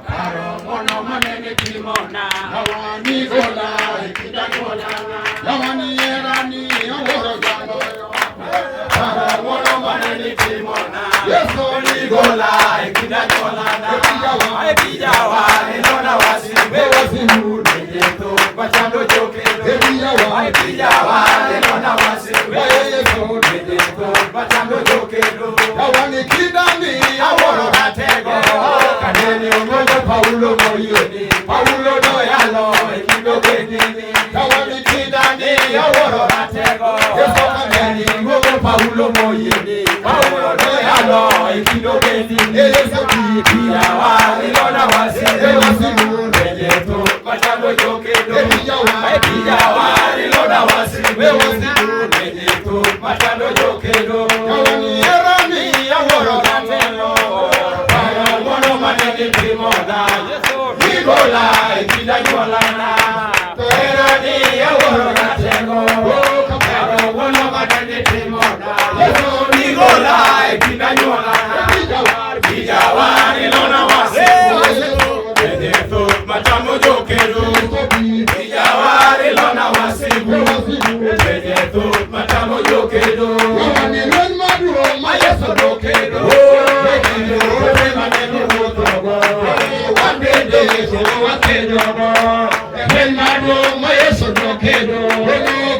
Paro ng'wono manene timona. Yawani gola e kind anyuolana. Yawani herani awuoro jaloyo. Paro ng'wono manene timona. Yesu ni gola e kind anyuolana. E bijawa ilona wasigu. Wasigu nende tho machando jokelo. E bijawa. E bijawa ilona wasigu. Yesu nende tho machando jokelo. Yawani kindani awuoro ratego. Kanene ong'ongo Paulo moyieni. Paulo noyalo e kind ogendini. Yawani kindani awuoro ratego. Yesu kanene ong'ongo Paulo moyieni. Paulo noyalo e kind ogendini. Yesu bijawa ilona wasigu. Wasigu nende tho machando jokelo. E bijawa ilona wasigu. Wasigu nende tho machando jokelo. Yawani herani awuoro ratego. Paro ng'wono manene timona. Nigola e kind anyuolana. To herani awuoro ratego. Paro ng'wono manene timona. Nigola e kind anyuolana. Bijawa ilona wasigu. Bende thoth machamo jokelo. Bijawa ilona wasigu. Bende thoth machamo jokedo. Yawani lweny maduong' ma Yesu nokedo. Joote mane owuothogo. Wan bende koro wakedogo. Lweny maduong' ma Yesu nokedo.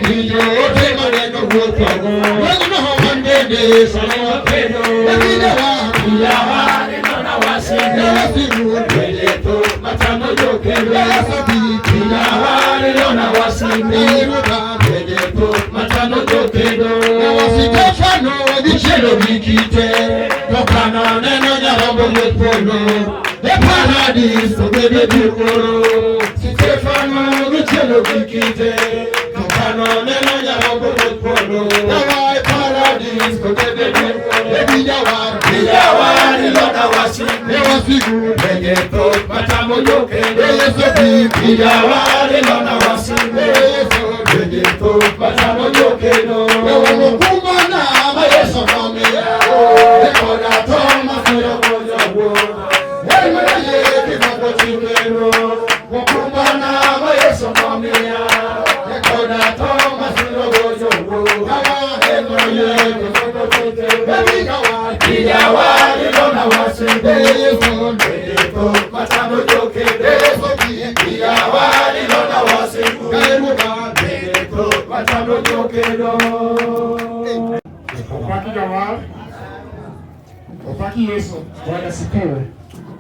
Gi joote mane owuothogo. Lwenyno wan bende sama wakedo. Bijawa. Bijawa ilona wasigu. Wasigu. Bende thoth machamo jokedo. Bijawa ilona wasigu. Bende thoth machamo jokedo. Stefano gichielo gi kite. To kano neno nyarombo ruoth polo. E paradis to bende biuoro. Stefano gichielo gi kite. To kano neno nyarombo ruoth polo. Yawa e paradis to bende biuoro. E bijawar. Bijawar ilona wasigu. E wasigu. Bende thoth machamo jokedo. Yesu bijawar ilona wasigu. Yesu bende thoth machamo jokedo. Kumana ma Yesu nomiya. E koda tho masiro gojogo. En mana yie kimako chikeno. Kumana ma Yesu nomiya. E koda tho masiro gojogo. En mana yie kimako chikeno. E bijawar. Bijawar ilona wasigu. Yesu bende thoth machamo jokedo. Yesu bijawar ilona wasigu. Bende thoth machamo jokedo. Opaki jawar. Opaki Yesu. Bwana asifiwe.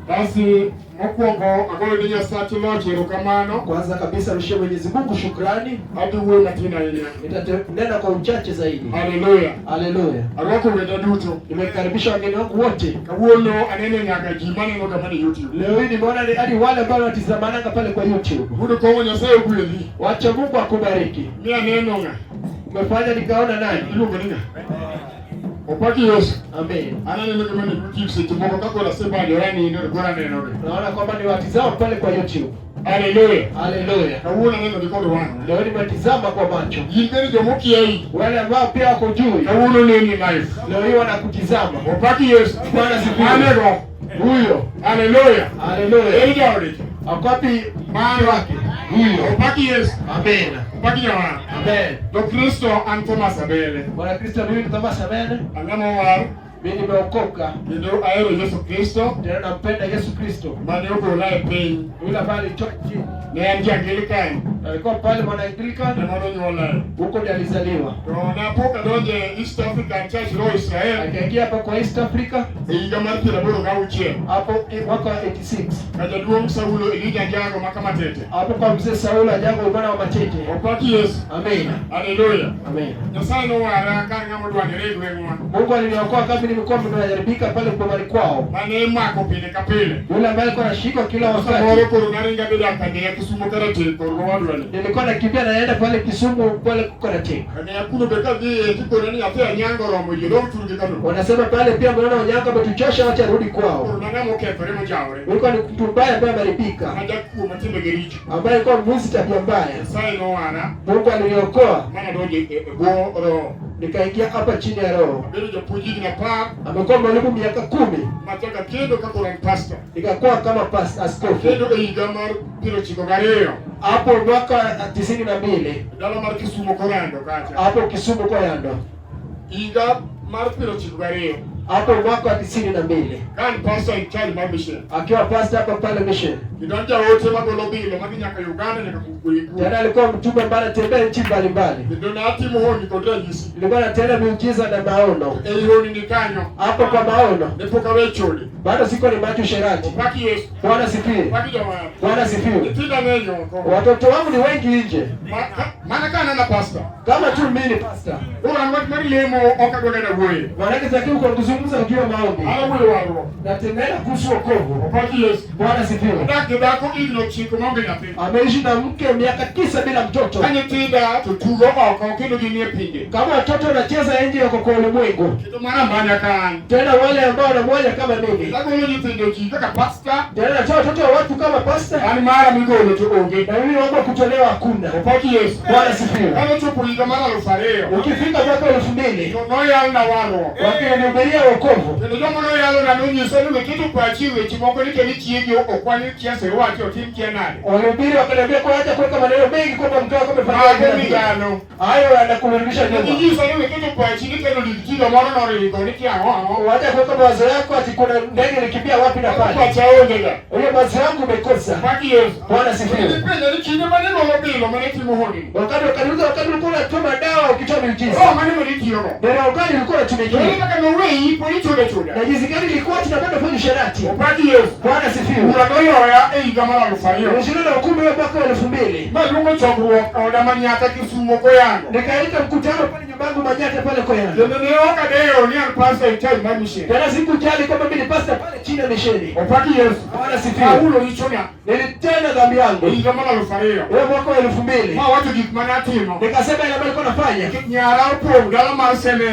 Basi mokwongo agoyo ni Nyasache loch erokamano. Kwanza kabisa rushie Mwenyezi Mungu shukrani. Adhi wuoyo matin ahinya. Nitanena kwa uchache zaidi. Haleluya. Haleluya. Arwako wenda duto. Nimekaribisha wageni wangu wote. Kawuono aneno nyaka ji maneno ga mana YouTube. Leo hii nimeona ni hadi wale ambao wanatizamananga pale kwa YouTube. Mondo kong'o Nyasaye ogwedhi. Wacha Mungu akubariki. Mi aneno ng'a. Umefanya nikaona nani? Iluongo ni ng'a? Opaki Yesu. Amen. An aneno gi mana YouTube seche moko ka koro asebadora nindo to koro anenogi. Naona kwamba ni watizama pale kwa YouTube. Haleluya. Haleluya. Kawuono aneno gi kod wang'. Leo nimetizama kwa macho. In bende jomokiayi. Wale ambao pia wako juu Kawuono neni live. leo hii wanakutizama. Opaki Yesu. Bwana asifiwe. Anego. Huyo. Haleluya. Haleluya. Eri jaode. Ako wapi mke wake? Huyo. Opaki Yesu. Amen. Opaki jawar. Amen. To Kristo an Thomas Abele. Bwana Kristo, mimi ni Thomas Abele. Ang'ama owar Mimi nimeokoka. kendo ahero Yesu Kristo Tena nampenda Yesu Kristo. mane ogola e piny. Yule ambaye alitoa chini. Ne an ja-Anglican Alikuwa pale mwana Anglican, ema nonyuola. huko ndiye alizaliwa. To napok adonjo e East African Church Roho Israel Akaingia hapa kwa East Africa e higa mar 86 hapo mwaka wa 86. ka jaduong' Saulo Elija Jago ma Kamatete. Hapo kwa mzee Saulo Ajago mwana wa Matete. Opaki Yesu. Amen. Haleluya. Amen. Nyasaye nowara kar ng'ama odwanyore e gweng'wa Mungu aliniokoa kama nilikuwa mnajaribika pale bomani kwao. mane imako pile ka pile. Yule ambaye alikuwa anashikwa kila Samoro wakati. koro naringo adhi dak kang'eya Kisumo Karateng' kor gowadwani. Nilikuwa nakimbia naenda pale Kisumu pale Karateng. Kang'eya kuno be kadhiye tikona ni nyathi Anyango oromo yie dong' thurgi kano. Wanasema pale pia mnaona Onyango ametuchosha, wacha arudi kwao. Koro nang'ama okethore mojawore. Ulikuwa ni mtu mbaya ambaye ameharibika, Majakuo ma timbegi richo. ambaye alikuwa mwizi, tabia mbaya. Nyasaye nowara Mungu aliniokoa manadonjo e bwo roho. Nikaingia hapa chini ya roho. Abedo japuonj higni 10. Amekuwa mwalimu miaka 10. Machako akendo kaka an pastor. Nikakuwa kama askofu. Akendo e higa mar 92. Hapo mwaka 92. Dala mar Kisumu Koyando kacha. Hapo Kisumu Koyando. Higa mar 92. Hapo mwaka 92. Ka an pastor in charge mar mission. Akiwa pastor hapa pale mission. Kendo an jaote magolo bilo madhi nyaka Uganda nyaka Kuguriguri. Tena alikuwa mtume ambaye anatembea nchi mbalimbali. Kendo natimo honni kod ranyisi. Nilikuwa natenda miujiza na maono. Ei honni ni kanyo. Hapo kwa maono. Ne pok awe chode. Bado siko ni macho sherati. Opaki Yesu. Bwana sifiwe. Opaki jawar. Bwana sifiwe. Nyithinda ng'eny oko. Watoto wangu ni wengi nje. Mana ka anena pastor. Kama tu mimi ni pastor. Koro an wach mar lemo ok adwa kata wuoye. Maana sitaki kuzungumza juu ya maombi. An awuoyo warruok. Natembea kuhusu wokovu. Opaki Yesu. Bwana sifiwe. Odak gi dhako higni 9 maonge nyathi. Ameishi na mke miaka 9 bila mtoto. Ka nyithinda to tugo oko kendo ginie pinje. Kama watoto wanacheza nje yako kwa ulimwengu. Kendo mana manya ka an. Tena wale ambao wanamwonya kama mimi. Agolo nyithindo ji kaka pastor. Tena natoa watoto wa watu kama pastor. An mara migolo to onge. Na mimi naomba kutolewa hakuna. Opaki Yesu. Bwana sifiwe. Kane chopo higa mar 2000. Ukifika mwaka 2000. To noyalna warruok. Wakinihubiria wokovu. Kendo joma noyalona nonyisa ni weketo pachi e weche moko ni kendo chiegi okwany kia sirwachi otim kia nade. Walihubiri wakaniambia kwa acha kuweka maneno mengi kwamba mke wako amefanya Mago hivi. migano. Hayo yanakurudisha Kendo nyuma. ginyisa ni weketo pachi ni kendo kido moro noringo ni kia ang'o ang'o. Wacha kuweka mawazo yako ati kuna ndege ilikimbia wapi na pale. Pacha onge ga. Hiyo mawazo yangu umekosa. Opaki Yesu. Bwana sifiwe. Nipenjo ni kinde mane golo bilo mane timo honni. Wakati wakaniuliza wakati ulikuwa unatoa madawa ukitoa miujiza. Roho mane mane itiyogo. Ndio wakati ulikuwa unatumikia. Ere kaka noweyi pod ichudo chuda. Na jinsi gani ilikuwa tunapenda kufanya usherati. Opaki Yesu. Bwana sifiwe. Bura noloya e higa mar 2000. Ishirini na kumi ya mwaka 2000. Maluongo chokruok oda Manyata Kisumo Koyango. Nikaita mkutano pale nyumbangu Manyata pale Koyango. Kendo ne ok adewo ni an pastor in charge mar mission. Tena sikujali kwamba mimi ni pastor pale chini ya misheni. Opaki Yesu. Bwana sifiwe. Ahulo richona Nilitenda dhambi yangu. e higa mar 2000. Huo mwaka wa 2000. Mawacho gik mane atimo. Nikasema ile ambayo nilikuwa nafanya. Nyara opong' dala mar Seme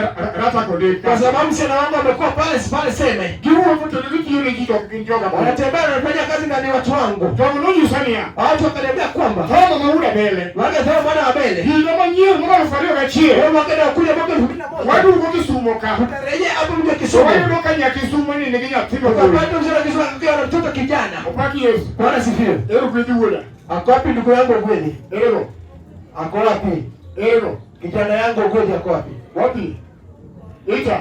Rata Kodek. Kwa sababu msichana wangu amekuwa pale pale Seme. Giwuotho kendo gitiyo ne ji to ok gin joga. Wanatembea na wanafanya kazi na ni watu wangu. Jogo nonyisa niya. Watu wakaniambia kwamba Thoma ma wuod Abele. wale thoma mwana wa Abele. Higa manyien mar 2001. Huo mwaka ndio kuja mwaka 2001. Waduogo Kisumo ka. Tutarejea hapo mji wa To Kisumu. wayudo ka nya Kisumo ni nigi nyathi ma wuoyi. Tukapata msichana wa Kisumu akiwa na mtoto kijana. Opaki Yesu. Bwana sifiwe. Ero kwedhi wuoda. Ako wapi ndugu yangu Ogwedhi? Erego. Ako wapi? Erego. Kijana yangu Ogwedhi ako wapi? Wapi? Ita.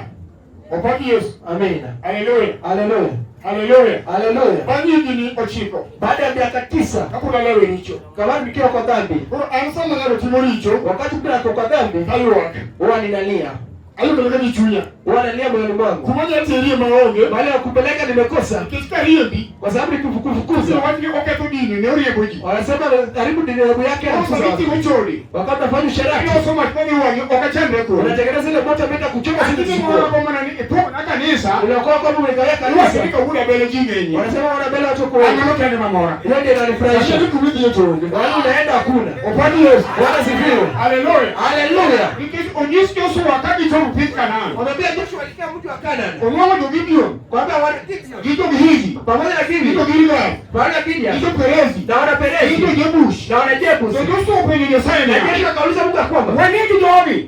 Opaki Yesu. Amina. Haleluya. Haleluya. Haleluya. Haleluya. Bang' higni 9. Baada ya miaka 9 Kapod alewo e richo. kama nikiwa kwa dhambi. Koro an sama ng'ato timo richo, Wakati mtu ako kwa dhambi, taywak. huwa ninalia. Ayudo kaka gi chunya. Huwa nalia moyoni mwangu. Kuma nyaterie maonge. Baada ya kupeleka nimekosa. Nikech kariembi, Kwa sababu nikikufukuza. wach ni oketho dini ne oriembo ji. Wanasema karibu dini yake Koro sama itimo chode. Wakati nafanya usherati. Iloso mach madhi wang'i ok achandre kode. Unatengeneza ile moto ameenda kuchoma sisi. Akini moro go mana ni ipogna kanisa. Unakuwa kama umegawia Iwacho kanisa. ni kawuono Abele ji ng'enye. Wanasema wana Abele watu kwa An wengi. mano kende mamora. Hiyo ndio inanifurahisha. Lakini kuma idhiye to onge. Wala unaenda hakuna. Opaki Yesu. Bwana sifiwe. Haleluya. Haleluya. Nikech onyis Joshua ka gichopo piny Kanaan. Wamwambia Joshua alikia mji wa Kanaan. Onwang'o jo-Gibeon Kwamba wana Gibeon. gi jo-Hivi Pamoja na gi Gibeon. jo-Gilgal Pamoja na Gibeon. gi jo-Perezi Na wana gi Perezi. jo-Jebush. Na wana Jebus. To Joshua openjo Nyasaye Na niya, Joshua akauliza Mungu ya kwamba waneg jogi.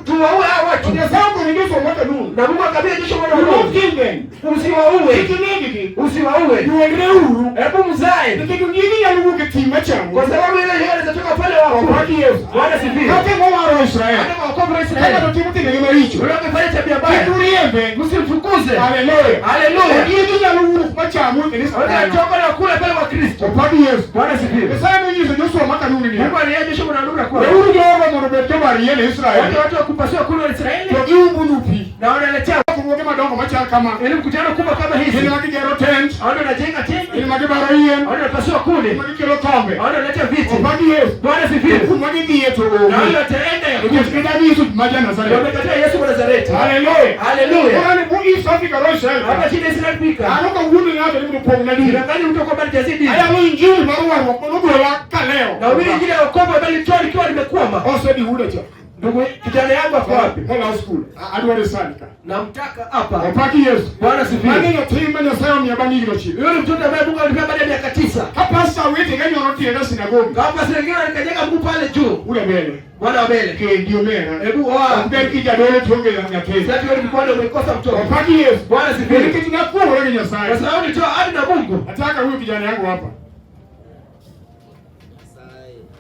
tuwaue hao To watu. Nyasaye openjo Joshua mwana Nun, Na Mungu akamwambia Joshua mwana wa Do not Nun, kill them. usiwaue. Kik ineg-gi. Usiwaue. Nyuolreuru. Hebu mzae. Nikech ondiegi nyalo wuok e thim machamo. Kwa sababu ile yeye anatoka pale wako. Opaki Yesu. Bwana sifiwe. Kata ng'owaro Israel. Hata kwa wokovu wa Kaka Israeli. to timo timbegi maricho. Yule amefanya tabia mbaya. Kik uriembe. Msimfukuze. Haleluya. Haleluya. Ondiegi nyalo wuok machamo e kanisa Wale dhano. wanatoka na kula pale kwa Kristo. Opaki Yesu. Bwana sifiwe. Nyasaye nonyiso Joshua maka Nun niya, Mungu aliambia Joshua mwana wa Nun kwamba Weuru jogo mondo obed jomar yie ne Israel. wale watu wa kupasua kula wa Israeli To giumbu pi. na wanaletea Chokruoge madongo machal kama. ili mkutano kubwa kama Gin hizi. ema gigero tent. Hao ndio wanajenga Gin tenti, ema gibaro yien. hao ndio wanapasua kuni, Gin ema gikelo kombe. hao ndio wanaleta viti. Opaki Yesu. Bwana sifiwe. Kuma gidhiye to Na onge. wale wataenda ya Nikech gidagi Yesu ma ja-Nazareth. wamekataa Yesu wa Nazareti. Haleluya. Haleluya. Koro ni bu East Africa ro Israel. Hapa chini Israel pika. An ok awuondo ng'ato ni mondo opong'na dini. Sidangani mtu kwamba nijazie dini. Ayalo injili mar warruok manogola kalewo. Na ubiri injili ya wokovu ambayo nilitoa nikiwa nimekwama. Osedhi wuoda cha. Ndugu kijana yangu ako wapi? Mola school. Adware sani ka. Namtaka hapa. Opaki Yesu. Bwana sifiwe. Mano nyathi ma Nyasaye omiya bang' higni 9. Yule mtoto ambaye Mungu alipea baada ya miaka 9. Ka pastor wetega nyono tienda sinagogi. Kama sengine nikajenga mguu pale juu. Ule mbele. Bwana wa mbele. Kendi omera. Hebu oa. Ok ber kijadolo to onge nyathi. Sasa wewe mkono umekosa mtoto. Opaki Yesu. Bwana sifiwe. Nikech nakuong'ora gi Nyasaye. Kwa sababu nitoa ahadi na Mungu. Nataka huyu kijana yangu hapa.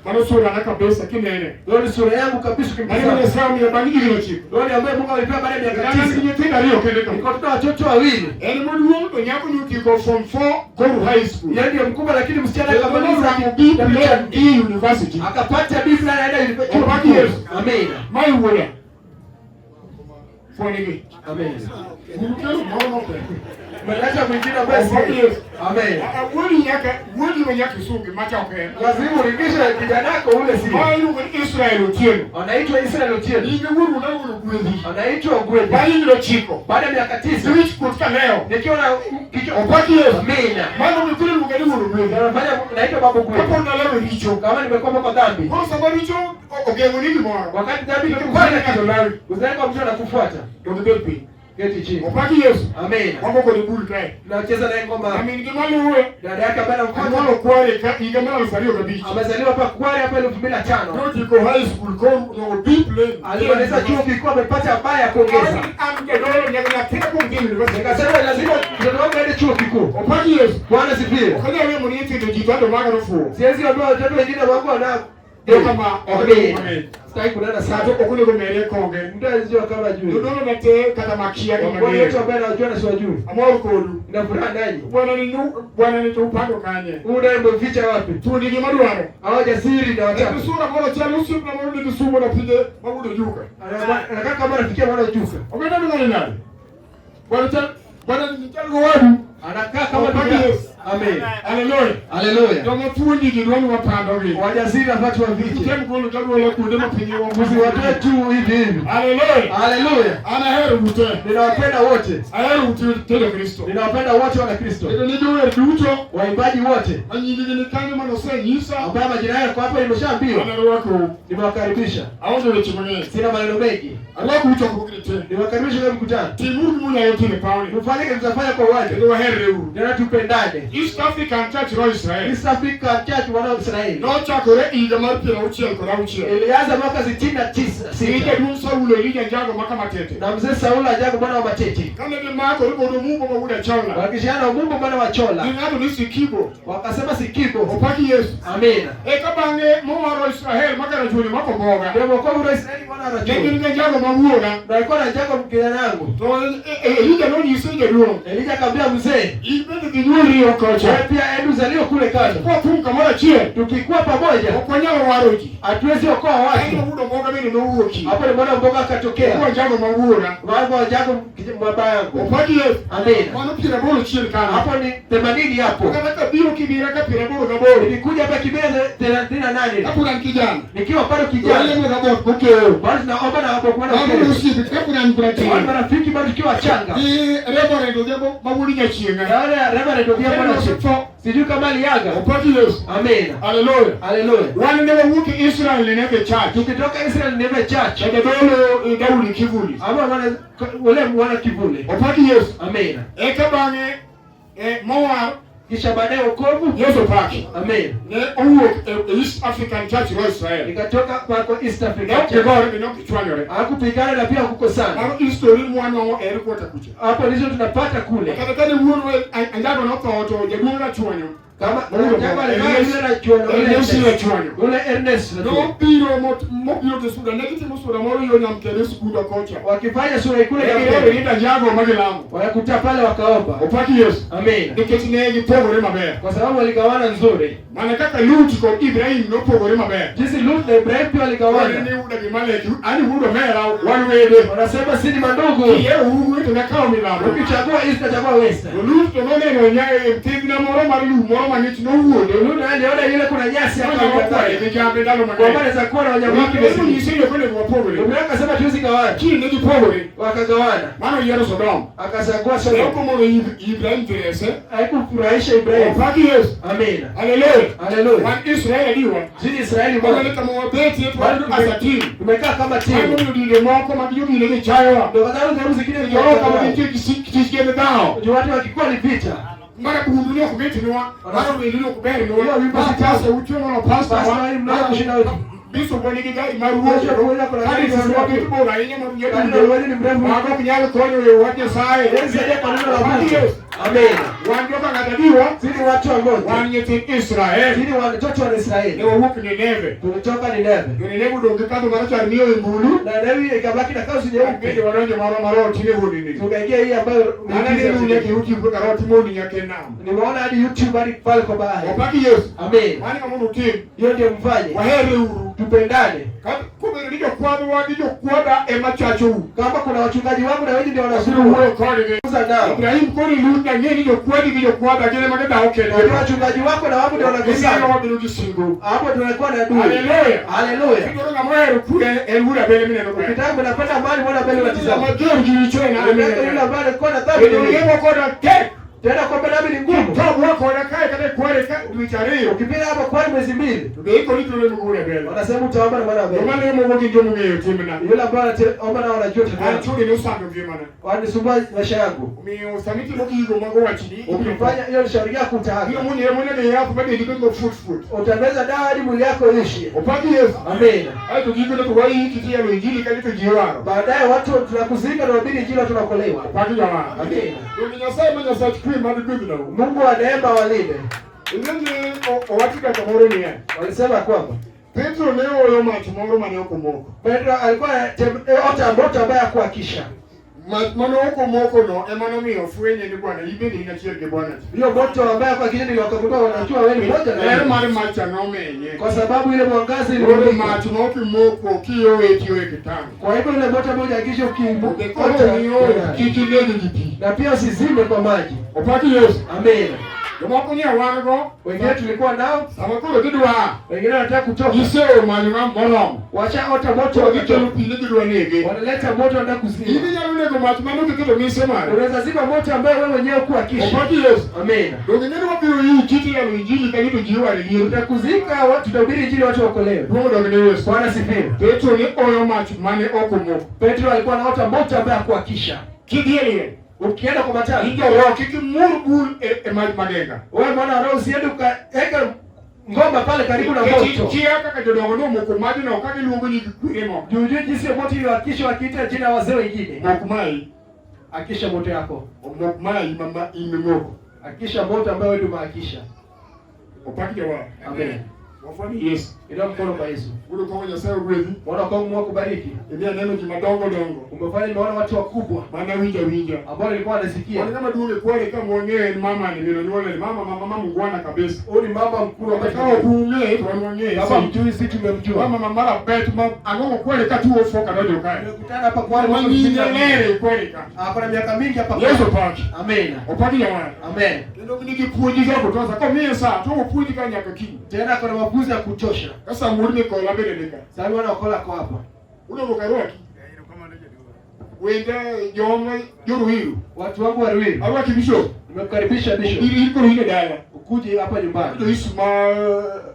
Mano sura na kabisa kinene. Leo ni sura yangu kabisa Mane ukimtazama. Nyasaye omiyo bang' higni 9. Leo ni ambaye Mungu alipewa baada ya miaka An gi 9. nyithindo ariyo kende ka. Niko watoto watoto wawili. En maduong' to nyako notieko form 4 Koru High School. Yeye ndiye mkubwa lakini msichana Kendo akamaliza noramo B kidato cha plan E University. akapata B fulani aenda university. Opaki Yesu. Amina. Mae wuoda. Fuonigi. Amina. Buru kelo moro mopek. Umeleta mwingine ambaye si. Opaki Yesu. Amen. Wuodi nyaka wuodi ma nyaka isungi macha ok en. Lazima uringishe kijana yako ule si. Ma iluongo ni Israel Otieno. Anaitwa Israel Otieno. Nyinge wuoru nawuoro gwedhi. Anaitwa Gwedi. Bang' higni 9. Baada ya miaka 9 Wich kuot kaleo. nikiwa na kichwa Opaki Yesu. Amina. Mano nyithindo iluonga ni wuoro gwedhi. Nafanya naitwa babu Gwedi. Kapok nalero richo. Kama nimekwama kwa dhambi. Koro sama richo ogeng'oni gimoro. Wakati dhambi Kwani ikikufuata ng'ato lawi. usidhani kwa mtu anakufuata. To gibed piny. Keti chini. Opaki Yesu. Amina. Wago kode bul kae. Nacheza naye ngoma. Amin gi maluwe. Dada yake ambaye Anyuolo anamfuata Kware ka higa mar 2005. amezaliwa hapa Kwale hapa 2005. Notieko high school koro no B plane. Alimaliza chuo kikuu amepata baya ya kuongeza. An jadolo nyaka nyathina kuom dhi university. Nikasema lazima mtoto wangu aende chuo kikuu. Opaki Yesu. Bwana sifiwe. Ok anyal weyo mondo nyithindo ji to maga nofuwo. Siwezi ambia watoto wengine wangu wana Joka ma ok onego Amina. mang'eny. Sitaki kunena Kata sana. ok onego mere konge. Mtu anajua kama juu. Jodolo mate kata makia gi Wakuu wetu mang'eyo. ambaye anajua na siwajui. Amor kodu. Nina furaha nanyi. Bwana ni bwana ni to upando kanye. Huu naye umeficha wapi? Thuondi gi madwaro. Hawa jasiri na En watatu. sura moro chal osiepna moro nigi sumo na pige mawuod ojuka. Anakaa kama rafiki mwana ojuka. Ogenda ni ng'ani nade? Bwana chal bwana ni chal gowadu. Anakaa kama Opaki ndugu yako. Yesu. Amen. Haleluya. Haleluya. Joma thuondi gi dwani wapandogi. Wajasiri nafaa tuwafiche. Tem golo tagolo kuonde ma piny Msiwatoe tu hivi hivi. Haleluya. Haleluya. An ahero ute. Ninawapenda wote. Ahero ute tedo Kristo. Ninawapenda wote wana Kristo. Kendo ne jower duto Waimbaji wote ma nyinggi ni kanyo manosenyisa ambao majina yao yako hapa nimeshaambiwa. an arwakou. Nimewakaribisha. Aonge weche mang'eny. Sina maneno mengi. Arwakou chokruogni te. Niwakaribisha kwa mkutano. Timuru gimunyalo timo e pawni. Tufanye kitu tutafanya kwa uwanja. Kendo waherreuru. Tena tupendane. East African Church ro Israel East African Church wana wa Israeli nochakore higa mar 66. ilianza mwaka 69 Gi jaduong' Saulo Elija Njago ma Kamatete. na mzee Saulo Ajago mwana wa Matete Kane gimakore kod Omumbo ma wuod Achola. wakishana Omumbo mwana wa Chola Ging'ado ni Sikibo. wakasema Sikibo. Opaki Yesu. Amina. Eka bang'e mowaro Israel ma Karachuonyo mako Mboga. Ndio wokovu wa Israeli mwana wa Ne gin Rachuonyo. gi Njago ma wuoda. Na alikuwa na Jago kijana yangu. To Elija nonyise jaduong'. Elija akamwambia mzee, In bende dhi nyuolri kocha. wewe pia enda uzaliwe kule kando. Kwathum kamoro achiel. Tukikuwa pamoja Ok wanyal waro ji. hatuwezi okoa En watu. mawuod Omboga bende nowuoki. Hapo ni mwana mboga akatokea. Wuod Njago ma wuora. Wangu wa Jago baba yangu. Opaki Yesu. Amina. Mano 88 kanyo. Hapo ni 80 hapo. Kata kabiro Kibera ka 88. Nilikuja hapa Kibera 38 Kapod an kijana. nikiwa bado kijana. Walemo gabot kokeyo. Bado tunaomba na hapo kwa Mano na osiepe kapod an Wale pratin. marafiki bado tukiwa wachanga. Gi Reverend Odhiambo ma wuod Nyachieng'a. Na wale Reverend Odhiambo na Osetho. sijui kama aliaga. Opaki Yesu. Amina. Haleluya. Haleluya. Wan ne wawuok Israel Nineve Church. Tukitoka Israel Neve Church Jadolo Daudi Kivuli. ama wana ule mwana kivule. Opaki Yesu. Amina. Eka bang'e mowar Kisha baadaye wokovu. Yesu opaki. Amina. Ne owuok e East African Church ro Israel. Nikatoka kwa East Ne Africa. ok gigore ne ok gichwanyore. Hakupigana na pia hakukosana. Mano histori mwanwang'o e headquarter kucha. Hapo ndicho tunapata kule. Kata kane wuonwa Anjago notho to jaduong' Rachuonyo Kama Mawuod Jago Omboga, alikuwa yule na chuono yule Ernest Ernest. Rachuonyo. Yule Ernest na chuono. Nobiro mobiro to suda ne gitimo sura moro yo Nyamkere skunda kocha. Wakifanya sura kule Ne ya girewo mbele. ni Anjago ma gilamo. Wanakuta pale wakaomba. Opaki Yesu. Amina. Nikech ne gipogore maber. Kwa sababu waligawana nzuri. Mana kaka Lut kod Ibrahim nopogore maber. Jinsi Lut na Ibrahim pia Wan waligawana. ni Uda gi Maleki, an iwuod omera, wan wede. Wanasema si ni mandugu. Kiyiero ugwe to nakawo milambo. Ukichagua East nachagua West. To Lut to noneno thidhna moro mar lum moro mang'ich nowuonde. Lut naye aliona yule kuna nyasi hapa Nonyalo kwaye akataka. gi jambe ndalo Kwa mang'eny. maana za kuwa na wanyama wake Ema vizuri. onyise ni ok onego wapogre. Ibrahim akasema tuwezi gawana. Kiny ne gipogore. Wakagawana. Mano oyiero Sodom. Akachagua Ne Sodom. ok omoro Ibrahim Terese. Haikufurahisha Ibrahim. Opaki Yesu. Amina. Haleluya. Haleluya. Wan Israel adiwa. Sisi Israeli Mano bwana. ni kama wabetie to wan as a team. Tumekaa kama Mano timu. omiyo dinde moko mag jogine gi chayowa. Ndio kwa sababu sehemu zingine Joro kama ni gintie gi tich gi dhawo. Juu watu wakikuwa ni vita. Mara bundu ni ok mitnwa, mara wili ni ok bernwa. Hiyo wimbo Mara si pasta uchiemo no pasta Pasta wa. hii mnayo kushinda wetu. Bishop wa nigi gari mar wuoth. Bishop wa kuna gari Kanisa mrefu. wa kitu bora ahinya mar Kanisa nyadundo. wenu ni mrefu. Mago ok nyal konyo e wach Nyasaye. Yesu ndiye kwa neno la Wach Mungu. Yesu. Amen. Wan joka ng'at adiwa, Sisi watu wa Mungu. wan nyithind Israel. Sisi watoto wa Ne Israeli. wawuok Nineve. Tulitoka Nineve. Jo Nineve odong' gi kadho marachar miyo e mbulu. Na Nineve ikabaki na kanzu nyeupe. Bende wadonjo moro maro tine wuonini. Tukaingia hii ambayo An aneno nyaka e YouTube kaka roho timo honni nyaka e nam. Nimeona hadi YouTube hadi pale kwa bahari. Opaki Yesu. Amen. Mano ema mondo utim. Hiyo ndio mfanye. Waherre uru. Tupendane. Kobedo ni jokwadhwa gi jokwadha ema chachou. Kama kuna wachungaji wangu na wengi ndio Abiro wanasumbua. wuoyo kodgi. Zungumza nao. Ibrahim koro iluonga ng'e ni jokwadhi gi jokwadha gin ema gidhawo Najua kendgi. wachungaji wako na wangu ndio Gimiyo wanakosana. wabedo gi singo. Hapo tunakuwa na adui. Haleluya. Haleluya. Kidwaro ng'ama ohero kwe en wuod Abele mineno kae. Ukitaka mnapenda amani, mbona mbele unatizama? Mager gi richo en an Unataka yule mineno. ambaye alikuwa na dhambi. Kendo lemo koda tek. Tena kwamba dhambi ni ngumu. Tobwa koda kae kata ikware ka dweche ariyo. Ukipita hapo kwa mwezi mbili, To be ikoni to lemo gi wuod Abele. wanasema utaomba na mwana wa Joma Abeli. lemo go gin joma ong'eyo timna. Yule ambaye anaomba nao wanajua An tatizo. chudi nosando ngimana. Wanisumbua maisha yangu. Omiyo sama itimo gigo mago wachni, Ukifanya hiyo ni shauri yako biro utaanga. munyre monego yath ma dendi bedo mafut fut. Utameza dawa hadi mwili yako iishe. Opaki Yesu. Amen. Aeto gikone to waiki tiyalo injili kanyo to ji waro. Baadaye watu tunakuzika na wahubiri injili watu wanaokolewa. Opaki jamaa. Amen. Donge Nyasaye ma Nyasach kwe mar gwedhnou. Mungu wa neema walinde. Ing'e ni owacho kamoro niya, Walisema kwamba Petro ne oyo mach moro mane ok omoko. Petro alikuwa ota moto ambaye hakuakisha. Mach mane ok omoko no ema nomiyo ofwenye ni Bwana in bende in achiel gi Bwana. Hiyo moto ambaye hakuakisha ndio wakagundua wanajua wewe ni mmoja na Ler yeye. mar mach cha nomenye. Kwa sababu ile mwangaza Koro ilimulika. mach ma ok imoko kiyowe tiyoe kitanda. Kwa hivyo ile moto ambayo hujakisha Be koro miyo ukiota kik ineg gi pi. na pia usizime kwa maji. Opaki Yesu. Amen. Jomoko nie wan go, Wengine tulikuwa nao, sama koro gidwa, wengine wanataka kutoka. giseomanyo ng'ama moromo. Washaota moto To gikelo wakatoka. pi ni gidwa nege. Wanaleta moto wanataka In kuzima. inyalo nego mach mane ok iketo mise mare. Unaweza zima moto ambaye wewe mwenyewe hukuakisha. Opaki Yesu. Amen. Donge ing'e ni wabiro yiki tiyalo injili kanyo to ji owar e liete. Tutakuzika, watu tutahubiri injili watu waokolewe. Duong' odog ne Yesu. Bwana sifiwe. Petro ne oyo mach mane ok omoko. Petro alikuwa anaota moto ambaye hakuakisha. Kidhi e liel, Ukienda kwa matanga, in joroho kik imur bul e mach magenga. wewe mwana wa roho usiende ukaweka ngoma pale karibu na Nikech moto. chia kaka jodongo nomoko majno ka giluongo nying kwere moko. Juu juu jinsi ya moto iliyoakishwa wakiita jina ya wazee wengine. Mok mai, Akisha moto yako. omok mai ma in mimoko. Akisha moto ambayo wewe ndio umeakisha. Opak jawar. Amen. Wafwani Yesu. Inua mkono kwa Yesu. Wuod Okong'o Nyasaye ogwedhi. Mwana kwa Mungu akubariki. Imiya neno ji madongo dongo. Umefanya nimeona watu wakubwa Mana winjo awinja. ambao nilikuwa nasikia. Wan ng'ama duong' e kware ka mwang'eyo en mama ni min onyuole ni mama mama mama mungwana kabisa. Huyu ni mama mkuu ambaye Kata ka ok ung'eye to wan wang'eye. kama mjui sisi tumemjua. Mama mama marabet ma ang'o kware ka tuo foka donjo kae. Tumekutana hapa kwa Ma nyinge ler e kware ka. Hapa na miaka mingi hapa. Yesu opaki. Amen. Opaki jawar. Amen. Kendo nigi puonj ka kutosha. Komiye sa to opuonji ka nyaka kiny. Tena kuna mafunzo ya kutosha. Ka sa wuod Nikola bende ni ka. Sasa wana wakola kwa hapa. Udogo karwaki. Wende joma joruiru. Watu wangu wa Ruiru, Arwaki bishop. nimekukaribisha bishop. Ir ir koro in e dala. Ukuje hapa Jo nyumbani. Yesu ma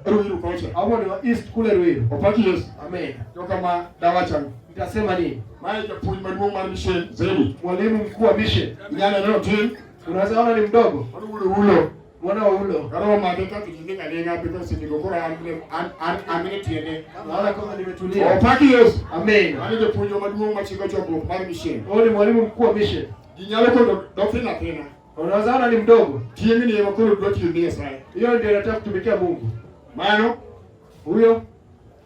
Ruiru kocha. Hapo ni wa East kule Ruiru. Opaki Yesu. Amen. Joka ma dawacha. Nitasema nini? Mae japuonj maduong' mar mission Zedi. Mwalimu mkuu wa mission. Inyalo neno tin. Unaweza ona ni mdogo, Mano wuod Ulo. mwana wa ulo. Karo madhe kaka ji ling' aling'a because seche koro an an an an e tiende. Naona kama nimetulia. Opaki Yesu. Amen. Mano japuonjwa maduong' machiko chokruok mar mission. Huyu ni mwalimu mkuu wa mission. Ji nyalo koro dok thin athina. Unaweza ona ni mdogo. Tieng'ni ema koro dwa tiyo ne Nyasaye. Hiyo ndio inataka kutumikia Mungu. Mano Huyo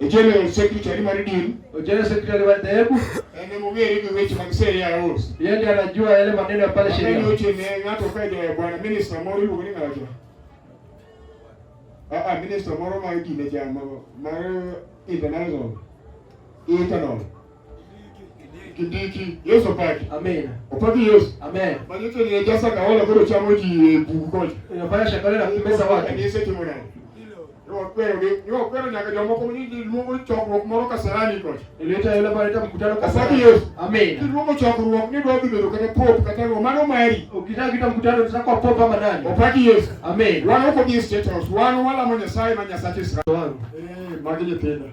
e general secretary mar din general secretary wa dhehebu, en emong'ere gi weche mag sheria aus. yeye ndiye anajua yale maneno ya pale sheria. Weche ne ng'ato ka ja bwana minister moro iluongo ni ng'ato. Ah ah minister moro mar gine cha mar international. Internal. Kindiki Yesu opaki. Amen. Opaki Yesu. Amen. Manyiso ni jasa kaola koro chamo ji e buk kocha. Inafanya shakale na kumeza watu. Kanisa timo nade? Niwakwero nyaka jomoko ni luongo chokruok moro Kasarani kocha. Niliita yule ambaye anaita mkutano Opaki Kasarani. Yesu. Amen. Kiluongo chokruok ni dwa dhi bedo kata pope kata ang'o mano mari. Ukitaka kuita mkutano utakuwa pope ama nani? Opaki Yesu. Amen. Wan ok odhi e State House, wan walamo Nyasaye ma Nyasach Israel. Wangu. Eh, magi nyithinda.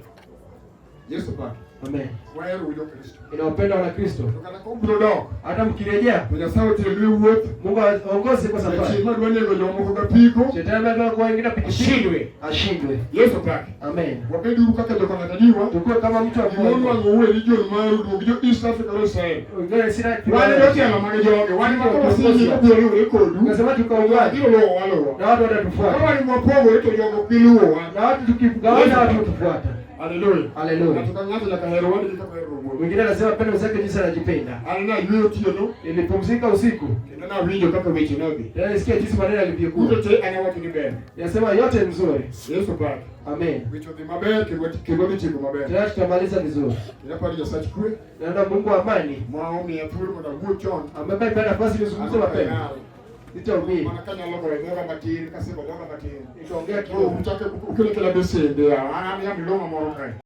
Yesu opaki. Amen. Wahero jo Kristo. Inawapenda wana Kristo. To kata ka ubiro dok, Hata mkirejea, to Nyasaye otelnu e wuoth. Mungu aongoze kwa Jachien safari. madwa nego jomoko gapiko. Shetani anataka kuwa wengine pikipiki Ashindwe. ashindwe. Yesu pake. Amen. Wabeduru kaka jokang'atadiwa. Tukue kama mtu Gimonwang'o ambaye uwe ni John maru duog jo East Africa Losel. wengine sina Wan e jotelo mag joge, wan ma koro sinyi obiro riwore kodu. Nasema tukaungana Biro luwowa aluwa. na watu Ka watatufuata. wan mwapogore to jogo ok bi luwowa. Na watu tukigawana watu watatufuata. Haleluya. Haleluya. Ng'ato ka ng'ato nyaka her wadgi kaka ohero owuon. Mwingine anasema penda mwenzake jinsi anajipenda. An nayweyo otieno Nilipumzika usiku. kendo nawinjo kaka weche nodhi. Tena nisikia jinsi maneno yalivyokuwa. Duto te an awacho ni ber. Nasema yote ni nzuri. Yesu pake. Amen. Weche odhi maber kendo dhi tieko maber. Tena tutamaliza vizuri. Kendo aparo Nyasach kwe Naona Mungu wa amani ma omiya thuolo mondo awuo chon. ambaye amenipa nafasi nizungumze An ok mapema. anyal. Sitaumia. Mana kanyalo goyo dhoga matin, kasego dhoga matin. Nitaongea Koro kidogo. uchako ukelo kela besende, an an milong'o moro kae.